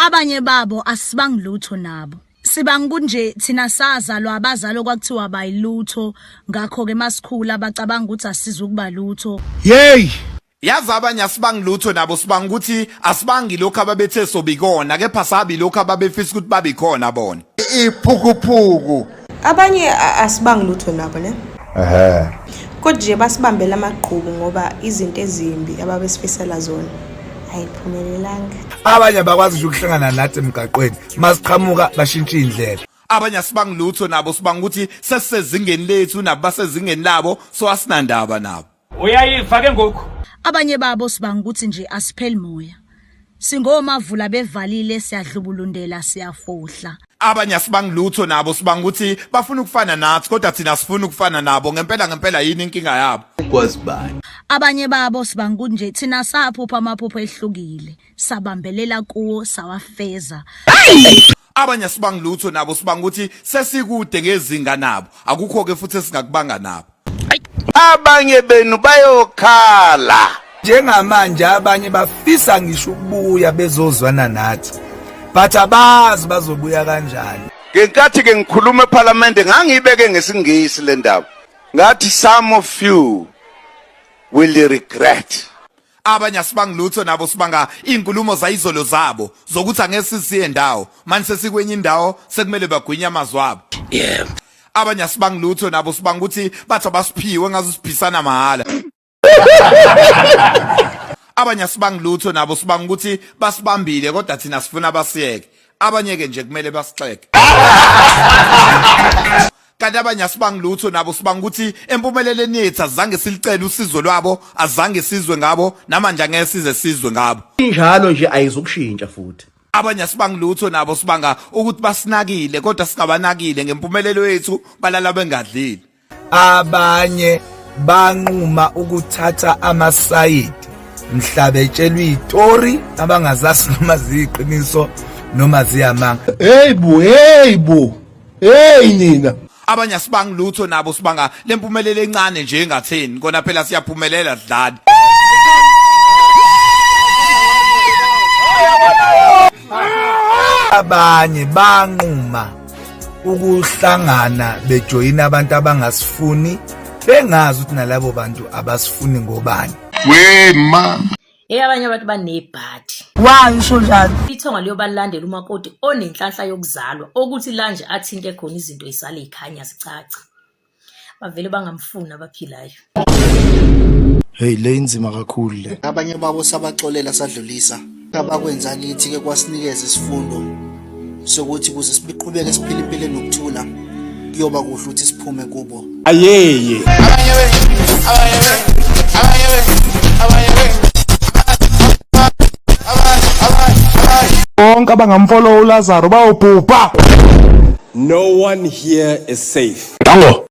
Abanye babo asibangi lutho nabo. Sibanga kunje thina sazalwa abazali okwakuthiwa bayilutho ngakho-ke masikhula bacabanga ukuthi asizukuba lutho. Yey! Yazi abanye asibangi lutho nabo sibanga ukuthi asibangi lokhu ababethe sobikona kepha sabi lokhu ababefisa ukuthi babikhona bona. Iphukuphuku. Abanye asibangi lutho nabo ne. Ehhe. Kodwa nje basibambela amagqubu ngoba izinto ezimbi ababesifisela zona ayiphumelelanga. Abanye abakwazi nje ukuhlangana nathi emgaqweni masiqhamuka bashintshe indlela. Abanye asibangi lutho nabo sibanga ukuthi sesisezingeni lethu nabo basezingeni labo so asinandaba nabo. Uyayiva ke ngoku. Abanye babo sibanga ukuthi nje asipheli moya. Singomavula bevalile siyadlubulundela siyafohla. Abanye asibangi lutho nabo sibanga ukuthi bafuna ukufana nathi kodwa thina sifuna ukufana nabo ngempela ngempela yini inkinga yabo. Kwazi bani? Abanye babo sibanga ukuthi nje thina saphupha amaphupho ehlukile sabambelela kuwo sawafeza. Abanye asibangi lutho nabo sibanga ukuthi sesikude ngezinga nabo akukho ke futhi esingakubanga nabo. Abanye benu bayokhala. Njengamanje abanye bafisa ngisho ukubuya bezozwana nathi but abazi bazobuya kanjani. Ngenkathi ke ngikhuluma ePhalamende ngangiyibeke ngesiNgisi le ndaba. Ngathi some of you will regret. Abanye asibangi lutho nabo sibanga izinkulumo zayizolo zabo zokuthi angeke sisiye ndawo manje sesikwenye indawo sekumele bagwinye amazwi abo. Yebo. Abanye asibangi lutho nabo sibanga ukuthi bathi abasiphiwe ngaze siphisana mahhala. Abanye asibangi lutho nabo sibanga ukuthi basibambile kodwa thina sifuna basiyeke. Abanye ke nje kumele basixeke. Kanti abanye asibangi lutho nabo sibanga ukuthi empumelelweni yethu azange silicele usizo lwabo, azange sizwe ngabo, namanje angeke size sizwe ngabo. Injalo nje ayizukushintsha futhi. Abanye asibangi lutho nabo sibanga ukuthi basinakile kodwa singabanakile ngempumelelo yethu balala bengadlile. Abanye banquma ukuthatha amasayidi mhla betshelwa izitori abangazazi noma ziyiqiniso noma ziyamanga. Hey bo, hey bo. Hey nina. Abanye asibangi lutho nabo sibanga lempumelelo encane nje engatheni kona phela siyaphumelela sidlali. Abanye banquma ukuhlangana bejoyina abantu abangasifuni bengazi ukuthi nalabo bantu abasifuni ngobani. Wema. Hey abanye abantu banebhadi. Why usho njalo? Ithonga liyobalandela umakoti onenhlanhla yokuzalwa okuthi la nje athinte khona izinto isale ikhanya zicaca. Bavele bangamfuni abaphilayo. Hey le inzima kakhulu le. Abanye babo sabaxolela sadlulisa. Abakwenza kithi ke kwasinikeza isifundo sokuthi ukuze siqhubeke siphile impilo enokuthula kuyoba kuhle ukuthi siphume kubo. Ayeye. Bonke abangamfollow uLazaro bayobhubha. No one here is safe. Dango.